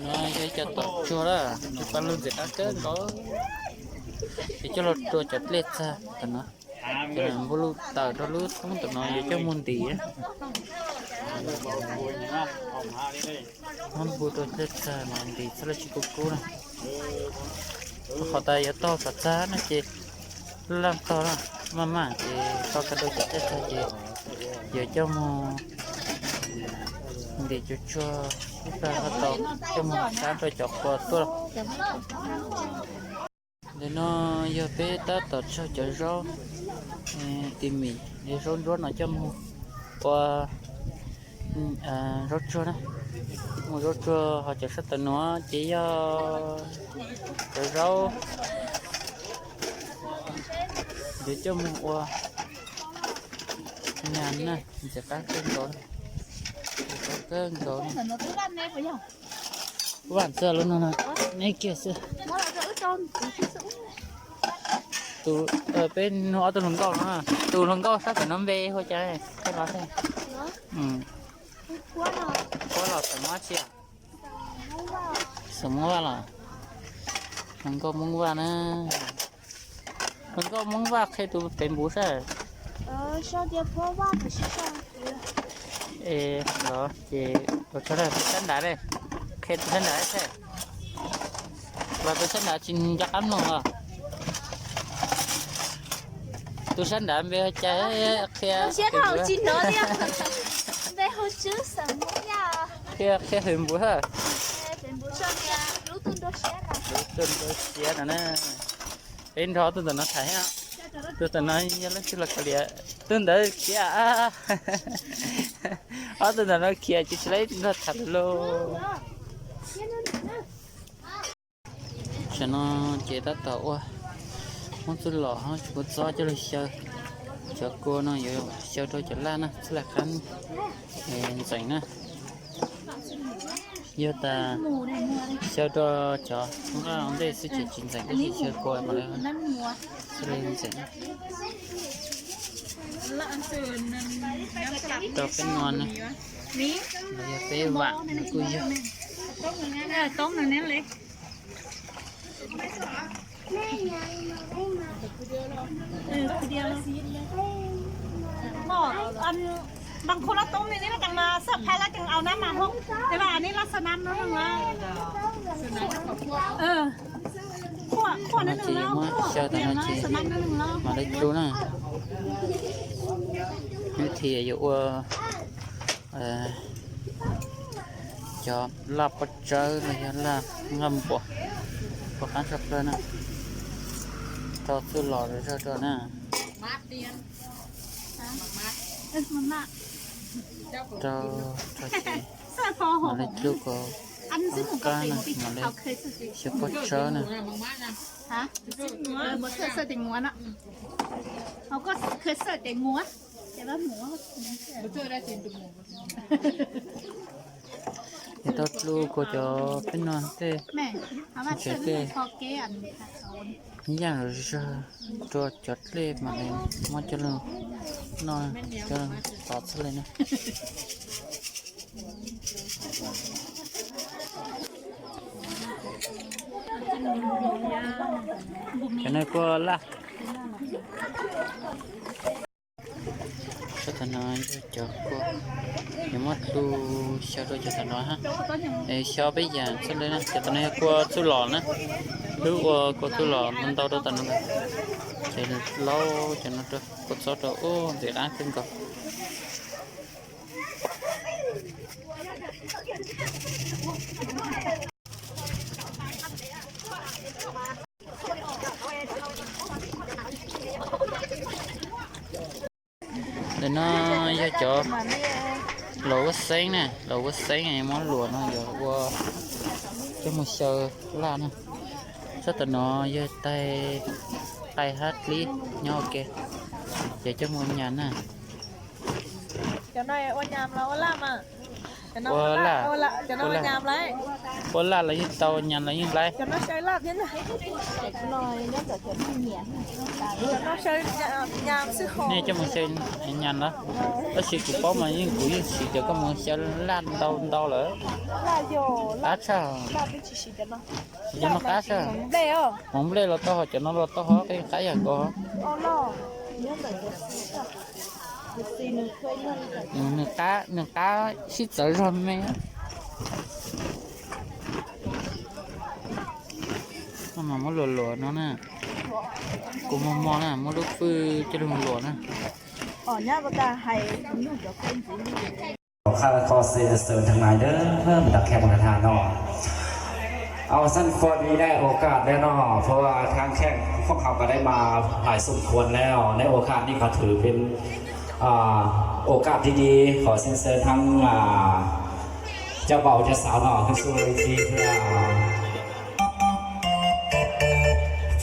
No yog ib co tom tsuag lawm, tus paj lug ntxim qab kawg nkaus. Ces coj los rua cov dlej txag tom no, ces npaj lug tawm rau lub thoob tom no yuav coj mus ntim. Muab npu rau dlej txag mas ntim txhob li tsis kub kub na. Qhov tas yuav taug kom txag no ces laj tog na, maj maj ces tau kag rau cov dlej txag ces yuav coj mus ntim cuag tsuag ib plag ho tau coj mus sab rau cov qhua tuaj. Ntawm no yog peb tab tom tsawg cov zaub ti mis, zaub ntsuab no coj mus ua zaub tsuag na. Mus zaub tsuag, ho cov sab tom no ces yog cov zaub yuav coj mus ua nyas na, ntxim qab kawg nkaus, ntxim qab kawg nkaus. Vaj txog lub no no, neb kiag xwb. Tus, peb nug ob tug hluas nkauj no, tus hluas nkauj sab tom no npe hu cas, qhia los xwb. Puab los xeem Mob tsi? Xeem Moob Vaj los? Hluas nkauj Moob Vaj na. Hluas nkauj Moob Vaj qhia tus Facebook saib. Es los ces tus sab nrad, qhia tus sab nrad saib. Los tus sab nrad tsis nco qab mloog os. Tus sab nrad npe hu cas, qhia, qhia Facebook saib. Lub tuaj nrau siab no na. Peb nrog ob tug ntawm no tham thiab. Tus ntawm no yog leej twg los kav liam, tus ntawd khiav. Ob tug ntawm no khiav ces tsis tau nrog tham lawm lauj. Tam no ces tab tom ua, muab txuj lom hab tsis kua txob coj lug xyaw. Cov kua no yuav xyaw rau cov laj na, txhij laj qab ntxeem na. Yog tas xyaw rau cov nqaj ua ntej xwb ces tsis ntxeem, tab sis xyaw kua mas lawv thiaj li ntxeem. Rau peb no na, los yog peb vam no kuj yog. Npaj khu loj toob ne, neb laj kas mas xab phab laj kas au nab mas hoob, tes vas neb laj xa nab no. No ces yuav muab xyaw tas no ces mam li dlub na. Hnub thiaj yuav ua cov laj pob tsawb los yog laj nqaj npuas, ua qab tshaj plaws na. Rau txuj lom zog rau na. Rau, rau ces mam li dlub kom qab na, mam li xyaw pob tsawb na. Ces tau dlub kuas cov peb no tej, tsev tej ib yaam zog rua cov dlej mas muab coj lug noj coj lug tov txhua le na. Cov no kuj laj. Sab tom no yog cov kua, yuav muab dlub xyaw rau cov tom no hab. Es xyaw peb yaam txhua le na, cov tom no yog kua txuj lom na, wb ua kua txuj lom ntau rau tom no, ces laub cov no rau kua txob rau ub ntxim qab kawg nkaus. Ntawm no yog cov luam huab xeeb na, luam huab xeeb muab luam no yuav ua coj mus xyaw laj na. Sab tom no yog taig qai hab dlib nyob ua ke, ces coj mus nyas na. Cov no ua nyas los ua laj mas. Ua laj, ua laj los yeej tau, nyas los yeej hlais. Nej coj mus xyaw nyas na. Tab sis kuv paub mas yeej, kuv yeej siv cov koj mus xyaw laj ntau ntau lawm. Qab tshaj. Siv cov no qab tshaj. Hmoov nplej los tau, ho cov no los tau, ho qab yam nkaus. Nws qab, nws qab sib txawv zog me. Muab luam luam no na. Kuv mos mos na, muab lub pwj coj lug luam na. ขอเสียงสรรเสริญทางในเด้อ บรรดาแขกบรรดาท่านเนาะ เอาสั้นพอดีได้โอกาสแล้วเนาะ เพราะว่าทางแขกพวกเขาก็ได้มาหลายสมควรแล้ว ในโอกาสนี้ขอถือเป็น อ่า โอกาสที่ดี ขอเสียงเสริญทั้ง อ่า เจ้าบ่าวเจ้าสาวเนาะ ขึ้นสู่เวทีเพื่อ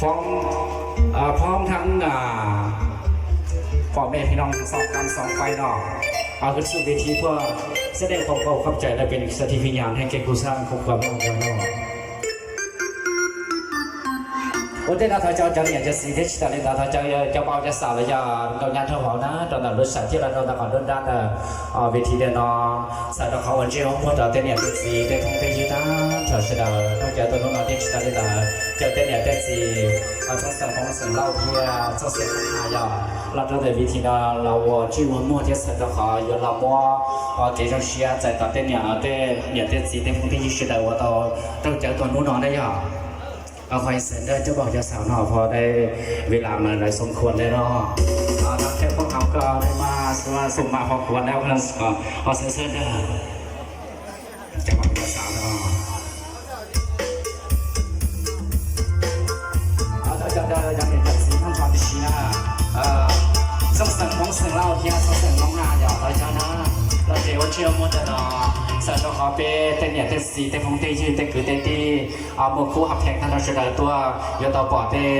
พร้อม อ่า พร้อมทั้ง อ่า พ่อแม่พี่น้องทั้งสองกำสองฝ่ายเนาะ เอาขึ้นสู่เวทีเพื่อแสดงความเคารพขอบใจและเป็นสักขีพยานให้แก่คู่สร้างครอบครัวของเราเนาะ Ua ntej no thov caw cov niam cov txiv thiab tsis tas li ntawd thov caw cov poj cov xav los yog nkauj nyab nraug vauv na rau ntawm lub sij hawm thiab los rau ntawm qhov nruab nrab ntawm vij thib ntawm no, txawm rau qhov ua ntsej ua muag rau tej niam tej txiv tej phooj tej ywg tag nrho sawv daws, thov caw tuaj hnub no thiab tsis tas li ntawd caw tej niam tej txiv txhua xeem Hmoob xeem Lauj thiab txhua xeem Hmoob na yog los rau ntawm vij thib no los ua ntsej ua muag thiab txawm rau qhov yuav los muab kev zoo siab txais tos tej niam tej niam tej txiv tej phooj tej ywg sawv daws uas tau raug cawv tuaj hnub no na yog. Qhov ib xeem ntawm cov poj cov xav no pho dai vim lam lawv xoo khuam ntawm no, no thiab phooj hauv ko dai mas xoo mas pho khuam ntawm ho xeem xeem ntawm cov poj cov xav no. Cov niam cov txiv thoob plaws tib si na, txhua xeem Hmoob xeem Lauj thiab txhua xeem Hmoob na yog thov caw na, los ces ua ntsej ua muag ntawm no, txawm rau qhov peb tej niam tej txiv tej phooj tej ywg tej kwv tej tij, muaj khub hab pheej thaj no sawv daws tuaj yuav tau pom tej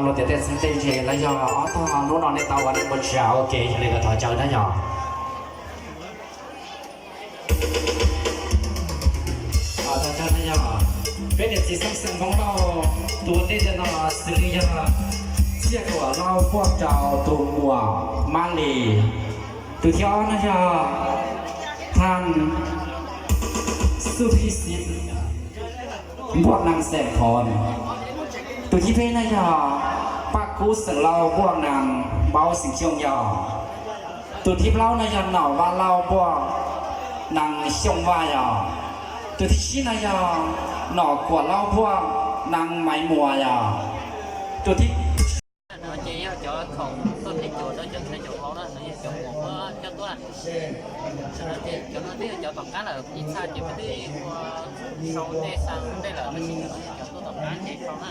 luag tias tej txheeb tej ze los yog ob tog hnub no nej tau ua nej ua tsav ua ke yog li los thov caw na yog. Thov caw na yog peb niam txiv xeem Hmoob Lauj, tus ua ntej ntawm no xws li yog Txiaj Kuam Lauj Puaj rau tus muam Mab Lis, tus thib ob no yog Thaj Xub Phij Xiv Npuaj Nees xeem Phoo, tus thib peb no yog Paj Kub xeem Lauj Npuaj Nees Npaub xeem Xyooj yog, tus thib plaub no yog Nom Vaj Lauj Npuaj Nees Xyooj Vaj yog, tus thib tsib no yog Nom Kuam Lauj Npuaj Nees Maiv Muas yog, tus thib no ces yog cov khoom tuaj thej caum rau cov thej caum hlau na, no yog cov muam muab coj tuaj. Cov no twb yog cov tom qab lawm, ib txha ces peb twb ua sau ntej xa ntej lawm, tab sis cov no yog cov tuaj tom qab ces sau na.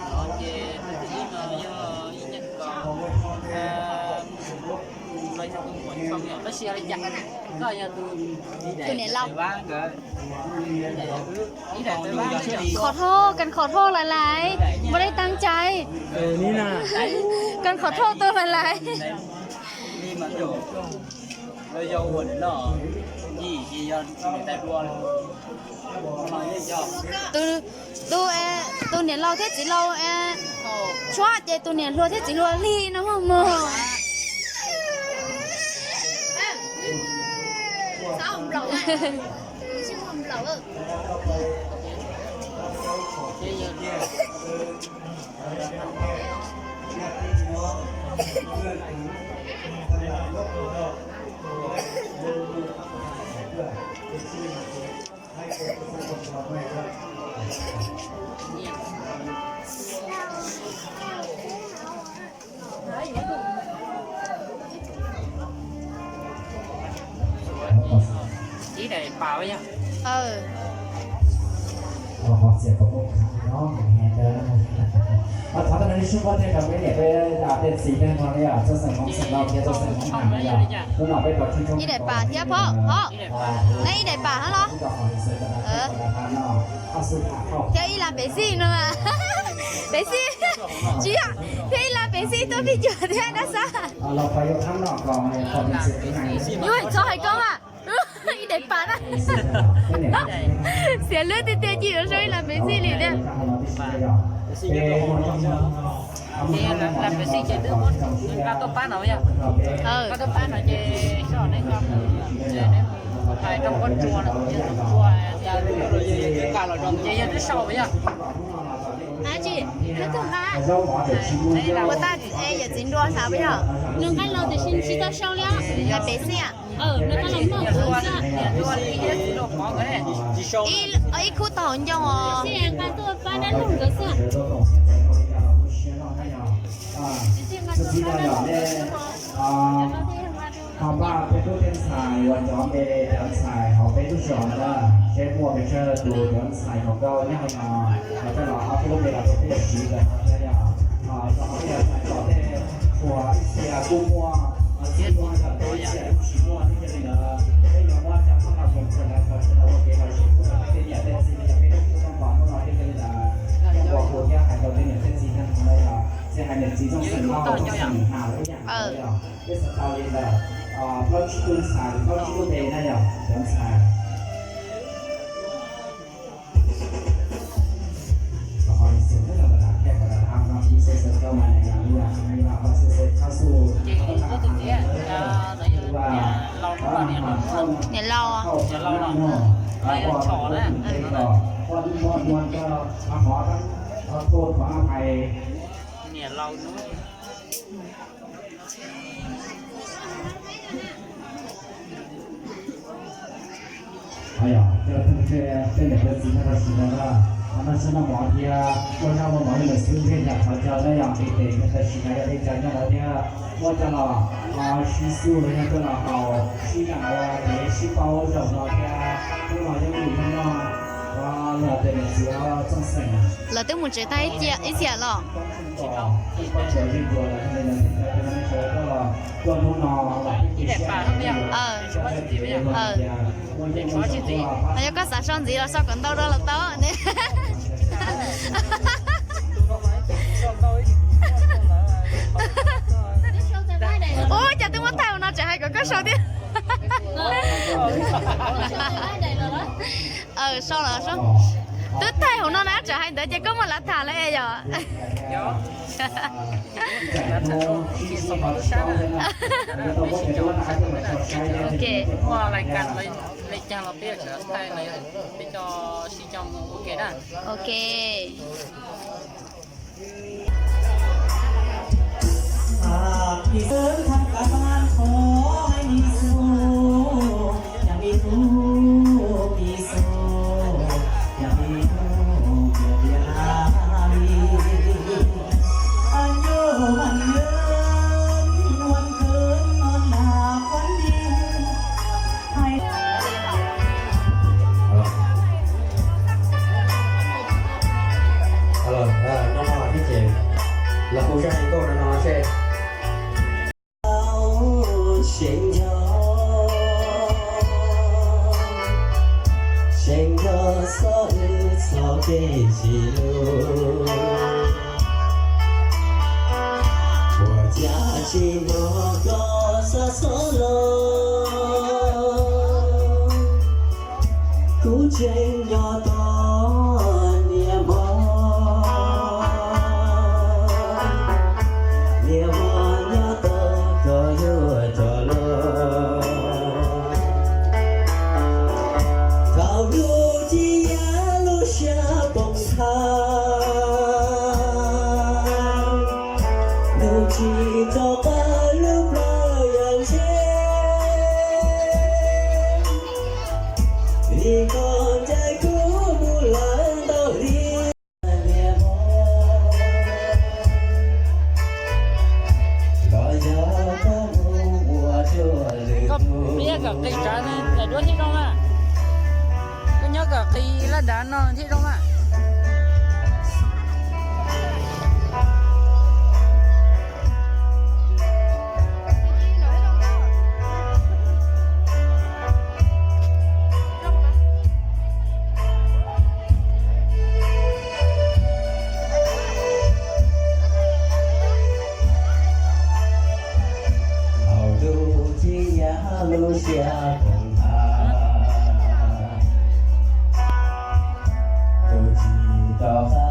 No ces tus thib ib no yog ib nyuag ko, no yog tus muam Tshoo yom, tab sis yog li cas koj yog tus, tus niam laus? Khov thauj, kan khov thauj lais lais, npua dej taab cai, kan khov thauj tuaj lais lais. Tus, tus, tus niam laus thiab txiv laus tshuab ces tus niam hluas thiab txiv hluas hli no mog mog. Ib daim pas yog. Ib daim pas thiab phauj, phauj. Neb ib daim pas hab los? Thiab ib las pev xij no mas. Pev xij. Tsis yog, thiab ib las pev xij tuaj phij cuam thiab dab xab. Yuav txog hais koob mas. Tes pas na. Xiam lub tiag tiag ces yuav sau ib las pes xij li thiab. Ces las pes xij ces twb muab nqa tuaj pab no yog, nqa tuaj pab no ces soj neb nqa mus, neb mus hais rau Pob Tsuas no, yog tus Tsuas tias, ces yog twb sau yog. Ua tab yawm txiv nrua xav puas yog? Nws nqa los tiam sis tsis tau sau li, las pes xij. Ib khub tau hauv ncoo os. Ho npaj peb tub tej ntxhais uas cov npe cov ntxhais hauv peb lub zos na, seb muaj pes tsawg tus cov ntxhais hluas nkauj nyob hauv no, coj los ob peb lub npe los rau peb siv kom tau thiab yom. Ho cov ntxhais tom tej uas ib txhia kuj muaj, txhia muaj, ib txhia kuj tsis muaj thiab, yog li ntawd peb yuav muab cov phab no mus rau lawv kom sawv daws ua kev lom zem rau peb tej niam tej txiv, yog peb lub tub Tooj Pov hnub no thiab, yog li ntawd Tooj Pov kuj thiab hais rau peb niam peb txiv thiab no yog, txij hais niam txiv Tooj Xeem Lauj, Tooj Xeem Has lawv ib yam yog, peb xav tau li ntawd plaub tsib tug ntxhais, plaub tsib tug npe na yog cov ntxhais. Niam laus. Niam laus. Yog cov phooj ywg tej niam tej txiv nyob rau sawv daws na, noj siab noj mov thiab ua zaj ua mov li lawm xwb, ntshe yam qhov chaw na yog nqis tes nyob rau sawv daws yog peb cov nyob ntawd thiab muab coj los sib xub los yog coj los haus sib zam ua kev sib paub zaum no thiab hnub no yeej ua ib hnub noj los tes niam txiv Txooj Xeem. Lawv twb mus tsev tag ib txhia los. Yog koj xav sau ntxiv los sau kom ntau rau los tau. Ua cas twb muab thaij hauv no tseem hais kom koj sau thiab. Sau los, twb thaij hauv no na, tseem hais ntawd ces koj muaj lav tham lawm es yog. Ok. Ok. Los hu zaj nkauj no no seb. Tseem nrog xob wb txoj kev sib hlub, ua cas tsis nrog koj xob xob los. Kuv tseem nyob tos niam hmov, niam hmov nyob tos koj yuav rov los. Thaum lub ciaj yav lub siab poob thav, nug tsis tau qab lub plawv yam ntse, vim koj ncaim kuv mus lawm ntau hli. Los yog koj mus ua dua lwm tus. Koj piab kom qis tsav, daim duab thiaj zoo na. Koj nyob kom qis laj dav no thiaj zoo na. Thaum lub ciaj yav lub siab poob thav, Tau.